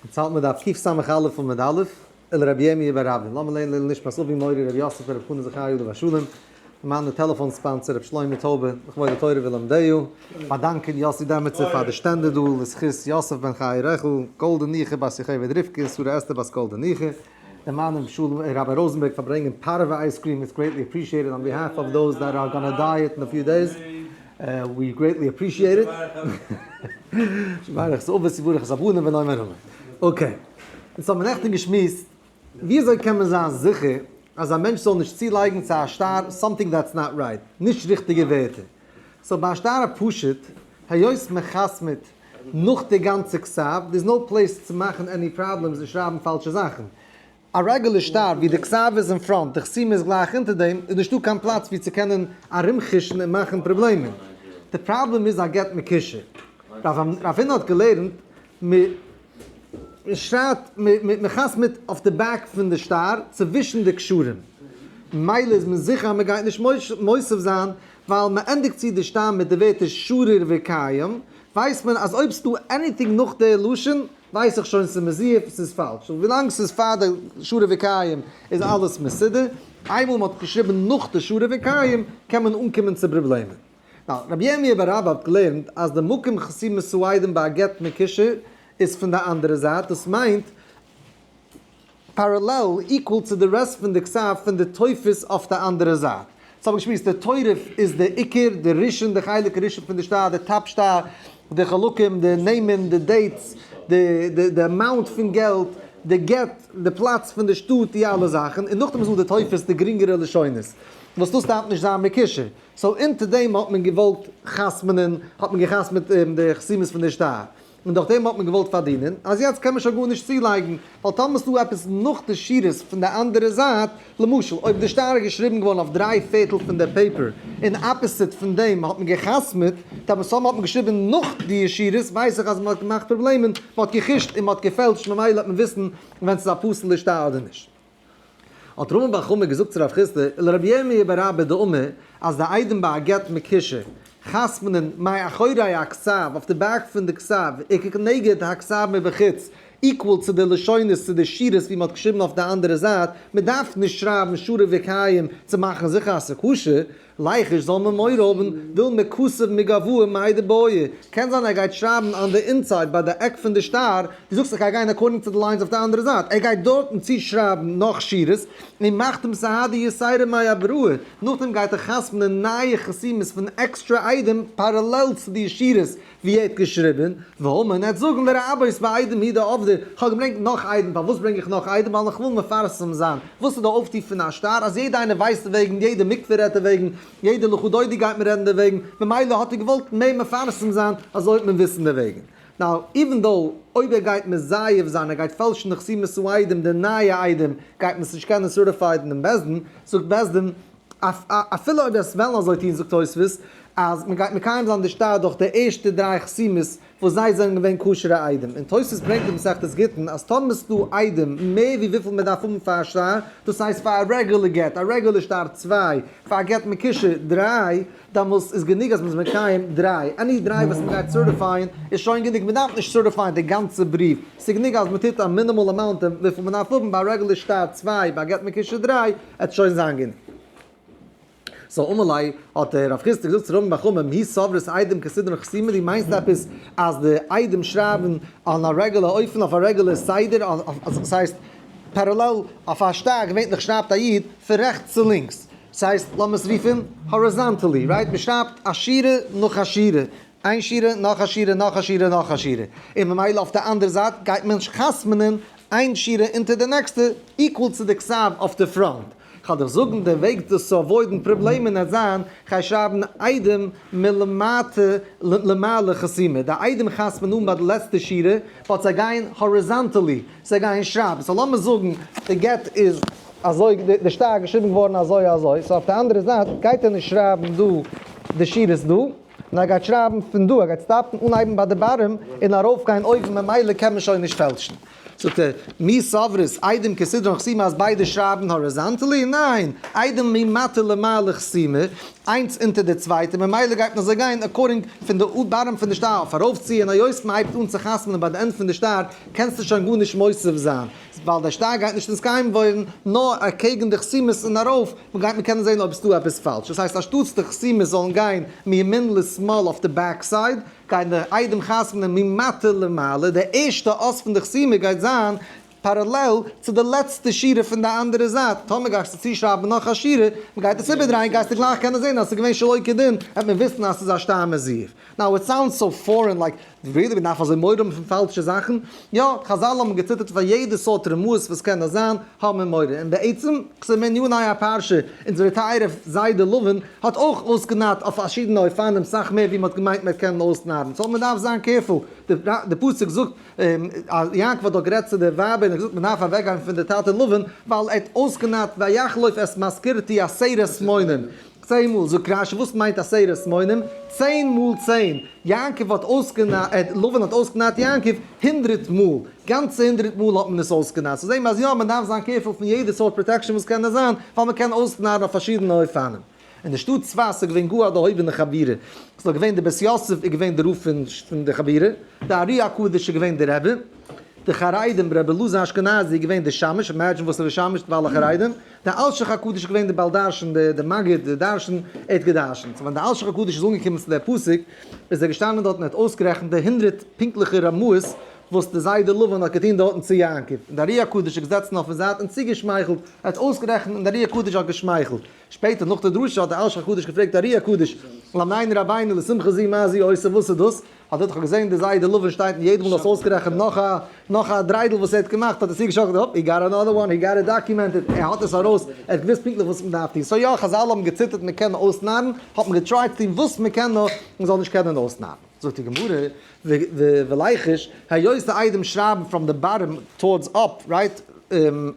אונז האלט מיר דף קס"א עמוד א', אלא רבי ירמי' בר אבין, לאמיר לערנען לעילוי נשמת אבי מורי רבי יוסף ברב חנן זכרי' עליו השלום, למען די טעלעפאן sponsor רבי שלמה טויבער לכבוד התורה ולומדיה, באדאנקען יאסי דעמעצער פאר די שטענדער דא לזכות יוסף בן חיה רחל, גאלדע ניחא בת יוכבד רבקה און שרה אסתר בת גאלדע ניחא, למען רבי שלום רבי ראזענבערג פאר ברענגען פארעווע ice cream, it's greatly appreciated on behalf of those that are gonna diet in a few days. We greatly appreciate it. שברך את האבות יברך את הבנים ונאמר אמן. Okay. אונז האבן נעכטן געשמועסט וויאזוי קען מען זיין זיכער אז א מענטש זאל נישט צולייגן צו א שטר something that's not right, נישט ריכטיגע ווערטער. So ביי א שטר הפשוט, היות מען חתמ'עט נאך די גאנצע כתב, there's no place צו מאכן any problems און שרייבן פאלשע זאכן. א רעגולער שטר ווי די כתב איז אין front, די חתימה איז גלייך אונטער דעם, איז נישטא קיין פלאץ ווי צו קענען ארומחושן און מאכן פראבלעמען. די פראבלעם איז א גט מקושר. רב הונא האט געלערנט מ'שרייבט מ'חתמ'ט אויף די back פון די שטר צווישן די קשרים. ממילא איז מען זיכער אז מ'גייט נישט מוסיף זיין ווייל מ'ענדיגט צו די שטר מיט די ווערטער שריר וקיים, ווייסט מען אז אויב ס'דא anything נאך די לשון ווייס איך שוין ס'איז מזויף ס'איז פאלש, און ווילאנג ס'איז פאר די שריר וקיים איז אלעס מסודר, איינמאל מ'האט געשריבן נאך די שריר וקיים קען מען אנקומען צו פראבלעמען. Now, רבי ירמי' בר אבא האט געלערנט אז די מקום חתימת העדים ביי א גט מקושר איז פון די אנדערע זייט, דאס מיינט parallel, equal צו די rest פון די כתב פון די טופס אויף די אנדערע זייט. סאו האב איך געשמועסט, די תורף איז די עיקר, די ראשון, די חלק הראשון פון די שטר, די top שטר, די חלקים, די נעמען, די dates, די די amount פון געלט, די גט, די פלאץ פון די שטאט, די אלע זאכן, און נאכדעם איז דא די טופס, די גרינגערע לשונות, וואס דאס דארף נישט זיין מקושר. So אונטער דעם האט מען געוואלט חתמ'נען, האט מען געחתמ'עט די חתימות פון די שטר. און דורך דעם האט מען געוואלט פארדינען, אז יעצט קען מען שוין גארנישט צולייגן, ווייל טאמער ס'דא עפעס נאך די שורות פון די אנדערע זייט, למשל אויב די שטר איז געשריבן געווארן אויף דריי פערטל פון די paper, און opposite פון דעם האט מען גע'חתמ'עט, טאמער סאם האט מען געשריבן נאך די שורות, ווייס איך אז מען האט געמאכט פראבלעמען, מען האט גע'חוש'ט און מען האט געפעלשט, ממילא וועט מען וויסן ווען ס'איז א פסול'ע שטר אדער נישט. האט רמי בר חמא געזאגט צו רב חסדא ולרבי ירמי' בר אבא דאמר אז די עדים ביי א גט מקושר חתמ'נען מאחורי הכתב אויף די back פון די כתב וכנגד הכתב מבחוץ equal צו די לשונות צו די שורות ווי מ'האט געשריבן אויף די אנדערע זייט, מ'דארף נישט שרייבן שריר וקיים צו מאכן זיכער אז ס'כשר. ליחוש זאל מען מורא האבן דילמא כתיב מגואי מאי דבעי, קען זיין ער גייט שרייבן on the inside ביי די עק פון די שטר, דו זאגסט איך גיי גיין according to די lines אויף די אנדערע זייט, ער גייט דארטן צושרייבן נאך שורות, און מאכט אים סהדי יתירה מאבראי, נאכדעם גייט ער חתמ'נען נייע חתימות פון עקסטרע עדים parallel צו די שורות ווי ער האט געשריבען, והאמן עט זאגן לרבות בעדים הוא דעבדי, כ'האב געברענגט נאך עדים, פארוואס ברענג איך נאך עדים? ווייל איך וויל מפרסם זיין, וואס איז די אויפטו פון א שטר? אז יעדע איינער ווייסט דערוועגן, יעדע מקווה רעדט דערוועגן, יעדע לכה דודי גייט מען רעדן דערוועגן, ממילא האט ער געוואלט מער מפרסם זיין, אזוי וועט מען וויסן דערוועגן. Now, even though אויב ער גייט מזייף זיין, ער גייט פעלשן די חתימות העדים, די נייע עדים, גייט מען עס נישט קענען certified אין בית דין, זאגט בית דין, אפילו אויב עס וועלן אזוי טון זאגט תוספות אז מען גייט מקיים זיין די שטר דורך די ערשטע דריי חתימות וואס זיי זענען געווען כשר'ע עדים, און תוספות ברענגט אין מסכת גיטין אז טאמער איז דא עדים מער ווי וויפיל מען דארף האבן פאר א שטר, דאס הייסט פאר א רעגולער גט, א רעגולער שטר צוויי, פאר א גט מקושר דריי, דאמאלס איז גענוג אז מען איז מקיים דריי, any דריי וואס מען גייט certify ען איז שוין גענוג, מען דארף נישט certify ען די גאנצע בריוו, ס'איז גענוג אז מען טוט א minimal amount וויפיל מען דארף האבן ביי א רעגולער שטר צוויי, ביי א גט מקושר דריי, עט שוין זיין גענוג. So אמר ליה, האט דער רב חסדא געזאגט צו רמי בר חמא, מי סברת עדים כסדרן חתימה, דו מיינסט עפעס אז די עדים שרייבן on א רעגולער אופן, אויף א רעגולער סדר, דאס הייסט parallel אויף א שטר, געווענליך שרייבט א איד פון רעכטס צו לינקס, דאס הייסט לאמיר עס רופן horizontally, right? מען שרייבט א שורה נאך א שורה, איין שורה נאך א שורה נאך א שורה נאך א שורה, און ממילא אויף די אנדערע זייט גייט מען חתמ'נען איין שורה אונטער די נעקסטע, equal צו די כתב אויף די front. כ'וועל דיך זאגן די וועג דאס צו avoid ן פראבלעמען עט זיין, כ'גיי שרייבן עדים מלמטה למעלה חתימה, די עדים חתמ'ן אן ביי די לעצטע שורה, but זיי גייען horizontally, זיי גייען שרייבן, so לאמיר זאגן די גט איז אזוי, די שטר איז געשריבן געווארן אזוי אזוי, so אויף די אנדערע זייט גייט ער נישט שרייבן דא די שורות דא, און ער גייט שרייבן פון דא, ער גייט stop ן אנהייבן ביי די bottom און ארויפגיין אויבן ממילא קען מען שוין נישט פעלשן. זאגט ער, מי סברת עדים כסדרן חתימה אז ביידע שרייבן horizontally? ניין, עדים ממטה למעלה חתימה, איינס אונטער די צווייטע, ממילא גייט מען אזוי גיין according פון די bottom פון די שטר אויף ארויפצו, און היות מען הייבט אן צו חתמ'נען ביי די end פון די שטר קענסטו שוין גארנישט מוסיף זיין, ווייל דער שטר גייט נישט נתקיים ווערן נאר אקעגן די חתימות און ארויף, מען גייט מען קענען זען אויב ס'דא עפעס פאלש, דאס הייסט אנשטאטס די חתימות זאלן גיין מימין לשמאל אויף די back side, גייען די עדים חתמ'נען ממטה למעלה, די ערשטע אות פון די חתימה גייט זיין parallel צו די לעצטע שורה פון די אנדערע זייט, טאמער גייסטו צושרייבן נאך א שורה, מען גייט עס איבערדרייען גייסטו גלייך קענען זען אז ס'איז געווען שלא כדין, וועט מען וויסן אז ס'איז א שטר מזויף. Now it sounds so foreign like really מען דארף אזוי מורא האבן פון פאלשע זאכן? יא, חזל האבן געציטערט פאר יעדע סארט רמאות וואס קען נאר זיין, האבן מיר מורא. און בעצם, ס'איז מעניני הפרשה, אונזערע טייערע זיידע לבן האט אויך אויסגענארט אויף פארשידענע אופנים סאך מער ווי מען האט געמיינט מען קען אויסנארן, so מען דארף זיין careful. די פסוק זאגט אז יעקב האט דאך גערעדט צו די ווייבער און געזאגט מען דארף אוועקגיין פון די טאטע לבן ווייל ער האט אויסגענארט ויחלוף את משכורתי עשרת מונים. 10 מאל, זאגט רשי, וואס מיינט עשרת מונים? 10 מאל 10. יעקב האט אויסגענארט, לבן האט אויסגענארט יעקב 100 מאל. גאנצע 100 מאל האט מען עס אויסגענארט. so זעהן מיר אז יא, מען דארף זיין careful פון יעדע סארט protection וואס קען נאר זיין, ווייל מען קען אויסנארן אויף פארשידענע אופנים. אין די שטאט צפת איז געווען גאר א דערהויבענע חבורה. ס'איז דאך געווען די בית יוסף איז געווען די רב פון די חבורה, די ארי הקדוש איז געווען די רבי, די חרדים רבי אלעזר אשכנזי איז געווען די שמש, imagine וואס איז די שמש ביי אלע חרדים, די אלשיך הקדוש איז געווען די בעל דרשן, די מגיד, די דרשן, ער האט געדרשנט. so ווען די אלשיך הקדוש איז אנגעקומען צו דער פסוק, איז ער געשטאנען דארט און האט אויסגערעכנט די 100 פונקטליכע רמאות וואס די זיידע לבן האט געטון דארטן צו יעקב, און די ארי הקדוש איז געזעצן אויפן זייט און צוגעשמייכלט, ער האט אויסגערעכנט און די ארי הקדוש האט געשמייכלט. שפעטער נאך די דרשה האט דער אלשיך הקדוש געפרעגט ארי הקדוש, למדני רבינו לשמחה זו מה זו עושה וואס איז דאס? האט ער דאך געזען די זיידע לבן שטייט און יעדע מאל האסט אויסגערעכנט נאך א נאך א דריידל וואס ער האט געמאכט האט ער צוגעשאקלט האפ he got another one he got it documented ער האט עס ארויס ער האט געוואוסט פונקטליך וואס מען דארף טון so יא חזל האבן געציטערט מען קען אויסנארן האט מען געטרייט טון וואס מען קען נאר מען זאל נישט קענען אויסנארן. זאגט די גמרא וליחוש היות די עדים שרייבן from the bottom towards up right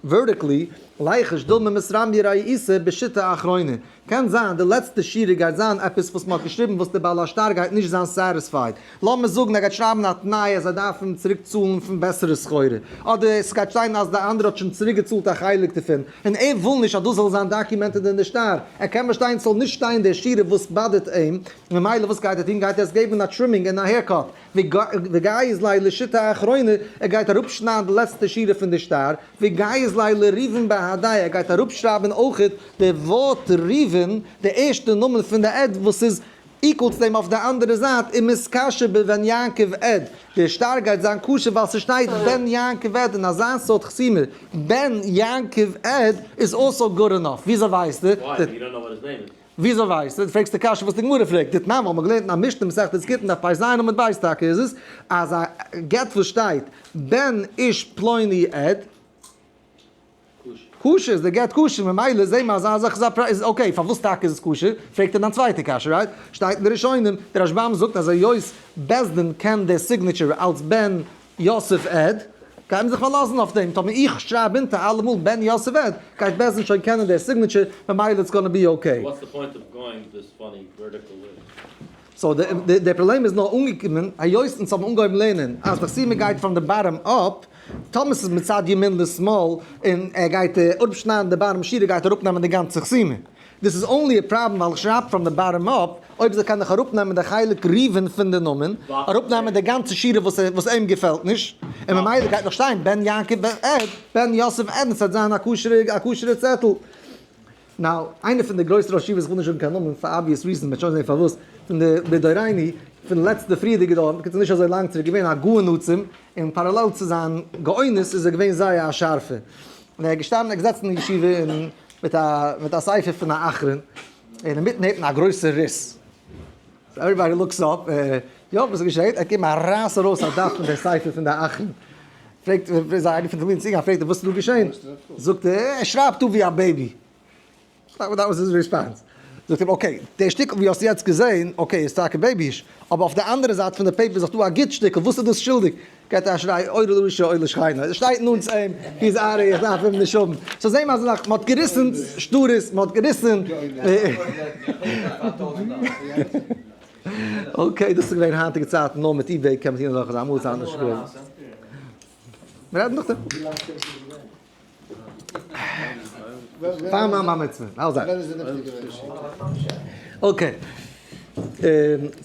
vertically ליחוש דילמא מתרמיא ריעותא בשיטה אחרונה קען זיין די לעצטע שורה גייט זיין עפעס וואס מ'האט געשריבן וואס די בעל השטר גייט נישט זיין satisfied. לאמיר זאגן ער גייט שרייבן א תנאי אז זיי דארפן צוריק צאלן פון בעסערע סחורה. אדער ס'גייט שטיין אז די אנדערע האט שוין צוריק געצאלט א חלק דערפון. און ער וויל נישט אז דאס זאל זיין documented אין די שטר. ער קען באשטיין ס'זאל נישט שטיין די שורה וואס באדערט אים. ממילא וואס גייט ער טון? גייט ער עס געבן א trimming און א haircut. וגייז ליה לשיטה האחרונה, ער גייט אראפשניידן די לעצטע שורה פון די שטר, וגייז ליה לראובן בהדיה, ער גייט אראפשרייבן אויכעט די ווארט ראובן, די ערשטע נאמען פון די עד וואס איז equal צו דעם אויף די אנדערע זייט, ומתקשר בבן יעקב עד, די שטר גייט זיין כשר ווייל ס'שטייט בן יעקב עד און אזא סארט חתימה בן יעקב עד איז also good enough, וויאזוי ווייסטו? וויאזוי ווייסטו? דו פרעגסט די קשיא וואס די גמרא פרעגט, דתנן ווייל מ'האט געלערנט אין א משנה מסכת גיטין דף פ"ז עמוד ב' טאקע איז עס אז א גט וואס שטייט בן איש פלוני עד כשר איז די גט כשר ממילא זעהן מיר אז אזא זאך איז א פרא איז okay פארוואס טאקע איז עס כשר פרעגט ער דיין צווייטע קשיא right שטייט אין די ראשונים די רשב"ם זאגט אז היות בית דין קען די signature אלס בן יוסף עד, גייט מען זיך פארלאזן אויף דעם, טאמער איך שרייב אונטער אלעמאל בן יוסף עד, גייט בית דין שוין קענען דער signature, ממילא it's gonna be okay. What's the point of going this funny vertical way? So דער פראבלעם איז נאר אנגעקומען היות אונז האבן אנגעהויבן לערנען אז די חתימה גייט from the bottom up, טאמער ס'איז מצד ימין לשמאל און ער גייט אראפשניידן די bottom שורה גייט ער אראפנעמען די גאנצע חתימה. דאס איז only א פראבלעם ווייל איך שרייב from the bottom up, אויב אזוי קען איך אראפנעמען די חלק ראובן פון די נאמען, אראפנעמען די גאנצע שורה וואס וואס אים געפעלט נישט, און ממילא גייט נאך שטיין בן יעקב עד, בן יוסף עד, און ס'וועט זיין א כשר'ע א כשר'ע צעטל. Now, איינער פון די גרויסע ראש ישיבות, איך וויל נישט זאגן קיין נאמען פאר obvious reasons, מ'וועט שוין זען פארוואס, פון די בדורינו, פון לעצטע פריערדיגע דור, בקיצור נישט אזוי לאנג צוריק, געווען א גאון עצום, און parallel צו זיין גאונות איז ער געווען זייער א שארפער. און ער איז געשטאנען, ער איז געזעצן אין ישיבה און מיט א מיט א ספר פון א אחרון, און אינמיטן הערט מען א גרויסע ריס, so everybody looks up, יא וואס איז געשעהן? ער האט געגעבן א רייס ארויס א דף פון דער ספר פון די אחרון, פרעגט זיי איינער פון די תלמידים צוגעגאנגען פרעגט ער וואס איז דא געשעהן? זאגט ער ער שרייבט דא ווי א baby, that was his response, זאגט אים okay דער שטיקל ווי האסט יעצט געזעהן okay איז טאקע בעיביש, אבער אויף די אנדערע זייט פון די paper איז דאך דא א גוט שטיקל וואס איז דאס שולדיג? געט א שריי אוי לרשע אוי לשכנו, ער שטייט נאנט צו אים, he is ארי איך דארף אים נישט האבן, so זעהן מיר אזא זאך, מען האט געריסן שטרות, מען האט געריסן, okay דאס איז געווען היינטיגע צייטן נאר מיט eBay קען מען טון אזעלכע זאכן, אמאל איז אנדערש געווען. מיר רעדן נאכדעם. פאר מיין בר מצוה. אלזא. Okay.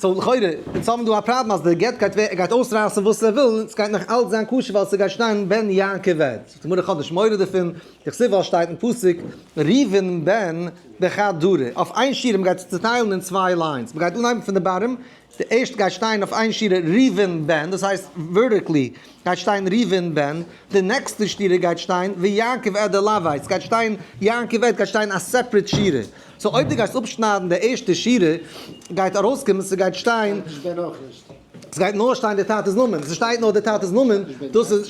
So לכאורה, אונז האבן דא א פראבלעם אז דער גט גייט גייט אויסרייסן וואס ער וויל, און ס'גייט נאך אלץ זיין כשר ווייל ס'גייט שטיין בן יעקב עד. זאגט די גמרא כ'האב נישט מורא דערפון, דכתיב ווייל שטייט אין פסוק ראובן בן בחד דרא, אויף איין שורה, מ'גייט עס צוטיילן אין צוויי lines, מ'גייט אנהייבן פון די bottom, די ערשטע גייט שטיין אויף איין שורה ראובן בן, דאס הייסט vertically גייט שטיין ראובן בן, די נעקסטע שורה גייט שטיין ויעקב עד עלוה, ס'גייט שטיין יעקב עד גייט שטיין א separate שורה, so אויב דו גייסט אפשניידן די ערשטע שורה גייט ארויסקומען ס'גייט שטיין. ס'גייט נאר שטיין די טאטע'ס נאמען, ס'שטייט נאר די טאטע'ס נאמען, דאס איז,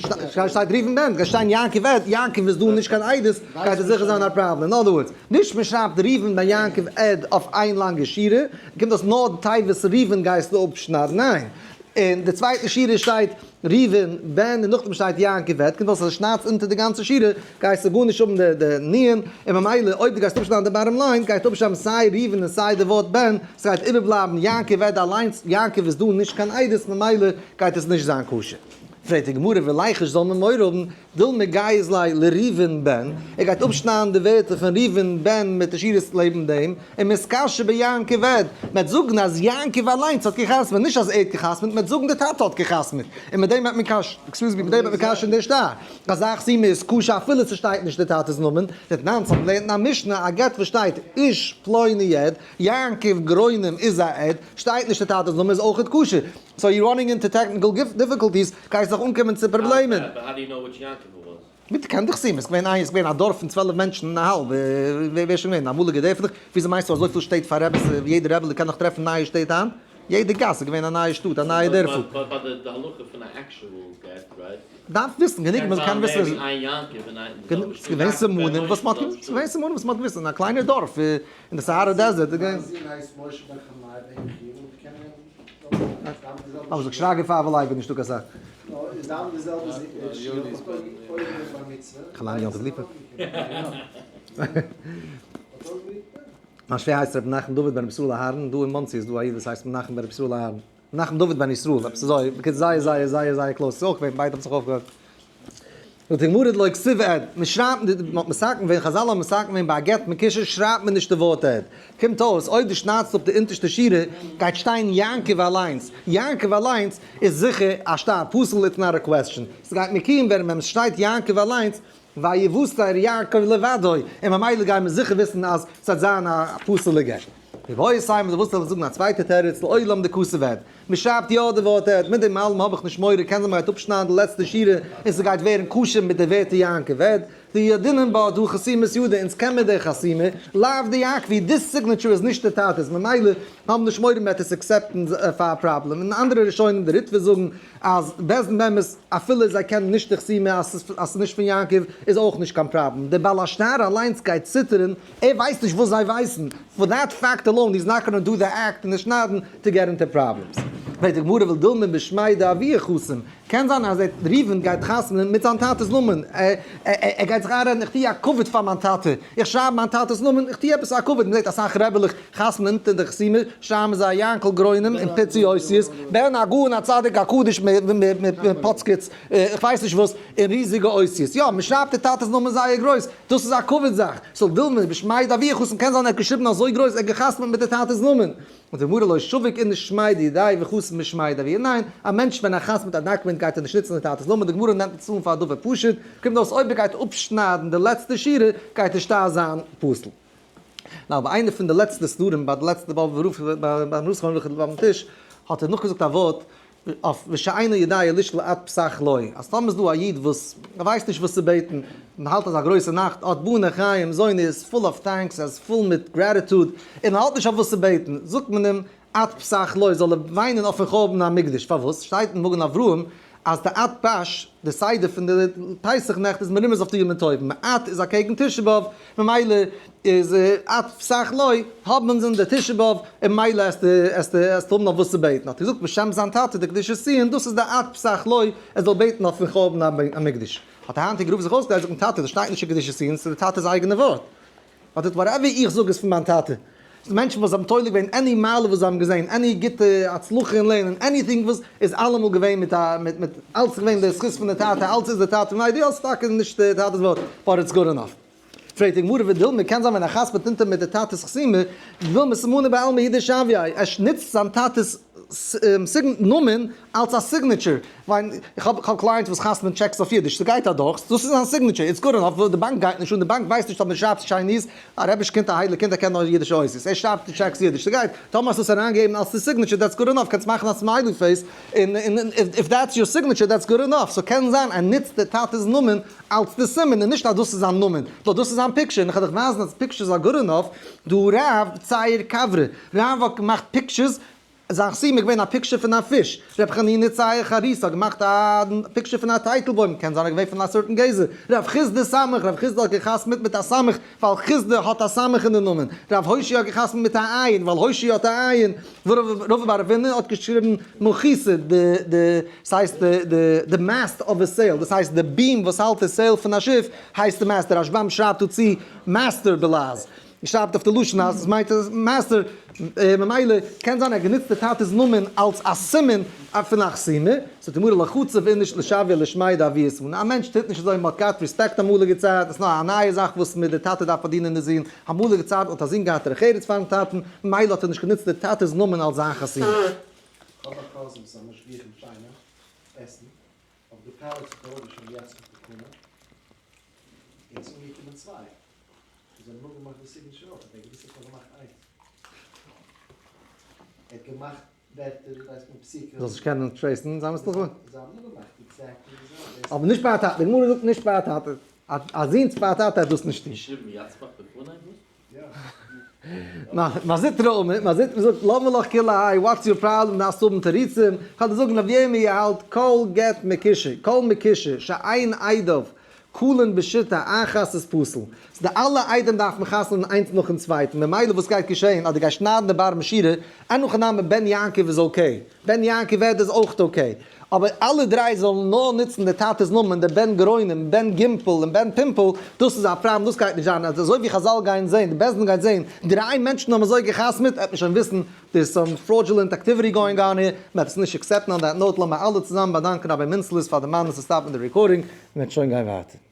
שטייט ראובן בן, גייט שטיין יעקב עד, יעקב איז דא נישט קיין עדות, גייט עס זיכער זיין א פראבלעם, אין other words, נישט מען שרייבט ראובן בן יעקב עד אויף איין לאנגע שורה, קומט אויס נאר די תיבת ראובן גייסטו אפשניידן, ניין, אין די צווייטע שורה שטייט ראובן בן און נאכדעם שטייט יעקב עד, קומט אויס אז עס שניידט אונטער די גאנצע שורה, גייסטו גארנישט האבן די די נון, און ממילא אויב דו גייסט אפשניידן די bottom line, גייט אפשרייבן סיי ראובן און סיי די ווארט בן, ס'גייט איבערבלייבן יעקב עד אליינס, יעקב איז דא נישט קיין עדות ממילא גייט עס נישט זיין כשר. פרעגט די גמרא וליחוש זאל מען מורא האבן דילמא גייז ליה לראובן בן, ער גייט אפשניידן די ווערטער פון ראובן בן מיט די שורות לעבן דעם, און מתקשיא ביעקב עד, מ'וועט זאגן אז יעקב אליינס האט גע'חתמ'עט, נישט אז ער האט גע'חתמ'עט, מ'וועט זאגן די טאטע האט גע'חתמ'עט, און מיט דעם וועט מען קש, excuse me, מיט דעם וועט מען כשר'ן די שטר. אזא חתימה איז כשר אפילו ס'שטייט נישט די טאטע'ס נאמען, דתנן ס'האט געלערנט אין א משנה א גט וואס שטייט איש פלוני עד, יעקב גרונם איז א עד, שטייט נישט די טאטע'ס נאמען איז אויכעט כשר. so you running into technical difficulties, גייסט דאך אנקומען צו פראבלעמען. מיט קען דיך זעהן, עס געווען איין, עס געווען א דארף פון 12 מענטשן און א האלב, ווער איז שוין געווען, אמאליגע דערפלעך, וויאזוי מיינסטו אזויפיל שטעט פאר רעבעס, יעדע רעבעלע קען נאך טרעפן נייע שטעט היינט? יעדע גאס איז געווען א נייע שטאט, א נייע דערפל. דארף וויסן גענוג מען קען וויסן ס'איז געווען סימנים וואס מ'האט געוואוסט, ס'איז געווען סימנים וואס מ'האט געוואוסט אין א קליינער דארף אין די סאהארא desert איז געווען. אבער זאג שרגא פייוול לייב איז נישטא קיין סאך. כ'ליין יום טוב ליפא. מיין שווער הייסט ר' מנחם דוד בן ר' ישראל אהרן, דא אין מאנסי איז דא א איד וואס הייסט מנחם בן ר' ישראל אהרן. מנחם דוד בן ישראל, עפעס אזוי, בקיצור זייער זייער זייער זייער close, ס'איז אויך געווען, ביידע האבן זיך אויפגעהויבן. זאגט די גמרא דלא כתיב עד, מען שרייבט נישט, מען האט מתקן געווען, חזל האבן מתקן געווען ביי א גט מקושר שרייבט מען נישט די ווארט עד. קומט אויס אויב דו שניידסט אפ די אונטערשטע שורה גייט שטיין יעקב אליינס, יעקב אליינס איז זיכער א שטר פסול it's not a question, ס'גייט מקוים ווערן ווען ס'שטייט יעקב אליינס, ויותר יעקב לבדו, און ממילא גייען מיר זיכער וויסן אז ס'וועט זיין א פסול'ע גט. ואיבעית אימא דו ווילסט וועל איך זאגן א צווייטע תירוץ לעולם דכתב עד. מ'שרייבט יא די ווארט עד, מיט דעם אלעם האב איך נישט מורא, קען זיין מ'גייט אפשניידן די לעצטע שורה און ס'גייט ווערן כשר מיט די ווערטער יעקב עד, דידעינן בה הדא חתימת ידיה, אונז קען מיר די חתימה, לאו דיעקב, this signature איז נישט די טאטע'ס, ממילא האבן נישט מורא מ'וועט עס accept ן פאר א פראבלעם, און אנדערע ראשונים די ריטב"א זאגן אז בית דין באמת אפילו זיי קענען נישט די חתימה אז ס'איז נישט פון יעקב איז אויך נישט קיין פראבלעם, דער בעל השטר אליינס גייט ציטערן, ער ווייסט נישט וואס זיי ווייסן, for that fact alone he's not gonna do the act און נישט שניידן to get into problems. פרעגט די גמרא ודילמא בשמיה דאבוה חתים, קען זיין אז ראובן גייט חתמ'נען מיט זיין טאטע'ס נאמען, ער גייט זיך איינרעדן איך טו א כבוד פאר מיין טאטע, איך שרייב מיין טאטע'ס נאמען, איך טו עפעס א כבוד, מ'זעט אסאך רעבעלעך חתמ'נען אונטער די חתימה, שרייבן זיי יענקל גרוינעם אין פיצי אותיות, בן הגאון הצדיק הקדוש מפאצקיץ, איך ווייס נישט וואס, אין ריזיגע אותיות. יא, מ'שרייבט די טאטע'ס נאמען זייער גרויס, דאס איז א כבוד זאך. so דילמא בשמיה דאבוה חתים קען זיין ער האט געשריבן אזוי גרויס ער האט געחתמ'ט מיט די טאטע'ס נאמען. און די גמרא לא שביק איניש שמיה דידיה וחתים בשמיה דאבוה, ניין, א מענטש ווען ער חתמ'ט א דאקומענט גייט ער נישט נוצן די טאטע'ס נאמען, די גמרא נעמט עס אן פאר א דבר פשוט, קומט אויס אויב ער גייט אפשניידן די לעצטע שורה גייט די שטר זיין פסול. נאר ביי איינע פון די לעצטע סדרים ביי די לעצטע באבובער רב ביים רב זכרונו לברכה ביים טיש האט ער נאכגעזאגט א ווארט אויף ושאינו יודע לשאול את פתח לו, אז טאמער איז דא א איד וואס ווייסט נישט וואס צו בעטן, מען האלט אזא גרויסע נאכט, האט בני חיים זוני איז full of thanks, ער איז פול מיט gratitude, און ער האט נישט אויף וואס צו בעטן, זאגט מען אים את פתח לו, זאל ער וויינען אויפן חורבן המקדש, פארוואס? שטייט אין מגן אברהם אז די אתפש, די סדר פון די פסח נעכט איז מרומז אויף די ימים טובים, את איז אקעגן תשעה באב, ממילא איז את פתח לו, האבן אונז אין די תשעה באב, און ממילא עסטו עסטו עסטו האבן אויף וואס צו בעטן, האט ער געזאגט בשם זיין טאטע די קדושת ציון, דאס איז די את פתח לו, ער זאל בעטן אויפן חורבן המקדש. האט די היינטיגע רב זיך אויסגעלייזט, זאגט טאטע דאס שטייט נישט אין קדושת ציון, ס'איז די טאטע'ס אייגענע ווארט. האט ער whatever איך זאג איז פון מיין טאטע. ס'דא מענטשן וואס האבן תולה געווען any מעלה וואס זיי האבן געזען, any גוטע הצלחה אין לערנען, anything וואס איז אלעמאל געווען מיט א מיט מיט אלץ געווען די זכות פון די טאטע, אלץ איז די טאטע, ניין דו האסט טאקע נישט די טאטע'ס ווארט, but it's good enough. פרעגט די גמרא ודילמא, קען זיין ווען א חתמ'ט אונטער מיט די טאטע'ס חתימה, דילמא סימנא בעלמא הוא דשויה, ער נוצט זיין טאטע'ס נאמען אלס א signature, ווייל איך האב איך האב clients וואס חתמ'ן טשעקס אויף אידיש, ס'גייט אדורך, דאס איז זיין signature, it's good enough, די באנק גייט נישט אן, די באנק ווייסט נישט אויב מען שרייבט Chinese, א רביש קינד א הייליג קינד ער קען נאר אידישע אותיות, ער שרייבט די טשעקס אידיש, ס'גייט, טאמער האסט עס אריינגעגעבן אלס די signature that's good enough, קענסט מאכן א smiley face, און if that's your signature that's good enough, so קען זיין ער נוצט די טאטע'ס נאמען אלס די סימן און נישט אז דאס איז זיין נאמען, נאר דאס איז זיין picture, און איך וועל דיך ווייזן אז pictures are good enough, דא רב צייר כוורא, רב האט געמאכט pictures זיין חתימה איז געווען א picture פון א פיש, ר' חנינא צייר חריתא האט געמאכט א picture פון א טייטלבוים, קען זיין ער איז געווען פון א certain גזע, ר' חסדא סמך, ר' חסדא האט געחתמעט מיט א סמך ווייל חסדא האט א סמך אין די נאמען, ר' הושעיא האט געחתמעט מיט א עין ווייל הושעיא האט א עין, רבא בר אבינא האט געשריבן מחיתא די די ס'הייסט די די די mast of a sail דאס הייסט די beam וואס האלט די sail פון א שיף הייסט די mast, די רשב"ם שרייבט דא צו master בלעז. שרייבט אויף די לשון אז עס מיינט master, ממילא קען זיין ער האט גענוצט די טאטע'ס נאמען אלס א סימן פון א חתימה, זאגט די גמרא לא חציף איניש לשויה לשמיה דאבוה סימנא, א מענטש טוט נישט אזוי, מען האט געהאט respect אמאליגע צייט, עס איז נאר א נייע זאך וואס מיט די טאטע דארף פארדינען די זון, אמאליגע צייט האט א זון געהאט דרך ארץ פארן טאטן, ממילא האט ער נישט גענוצט די טאטע'ס נאמען אלס זיין חתימה. כ'האב א cousin וואס איז א משגיח אין טשיינע, עסן, אויף די pallets האט ארויפגעשריבן יצחק וקנה, און ס'איז אנגעקומען צוויי. זיי האבן נאכגעמאכט די signature אויך, האט ער געוויס האט נאר געמאכט איינס. ער האט געמאכט ווערטער ווייסט מען פסוקים. זאלסט נישט קענען trace ן, זיי האבן עס נאך. זיי האבן נאכגעמאכט exactly די זעלבע. אבער נישט ביי א טאטע, די גמרא זאגט נישט ביי א טאטע, א זון ביי א טאטע האט דאס נישט טון. געשריבן יצמח בפני וואס? יא. מר זוטרא אמר, מר זוטרא זאגט למה לך כולי האי, what's your problem, דארפסט האבן תירוצים, כ'וועל דיר זאגן רבי ירמי' האלט כל גט מקושר, כל מקושר, שאין עדיו כלין בשיטה אחת איז פסול. ס'איז די אלע עדים דארף מען חתמ'נען איינס נאכן צווייטן, ממילא וואס גייט געשעהן אז דו גייסט שניידן די בר משירה, אין הכי נמי בן יעקב איז okay, בן יעקב עד איז אויך okay, אבער אלע דריי זאלן נאר נוצן די טאטע'ס נאמען, די בן גרונם, בן גימפל און בן פימפל, דאס איז א פראבלעם, דאס גייט נישט זיין, אז אזוי ווי חזל גייען זעהן, די בית דין גייט זעהן, דריי מענטשן האבן אזוי געחתמ'עט, וועט מען שוין וויסן there's some fraudulent activity going on here, מ'וועט עס נישט accept ן. On that note לאמיר אלע צוזאמען באדאנקן רבי מינצלעס פאר די מאנעס צו stop ן די recording, מ'וועט שוין גיין ווייטער.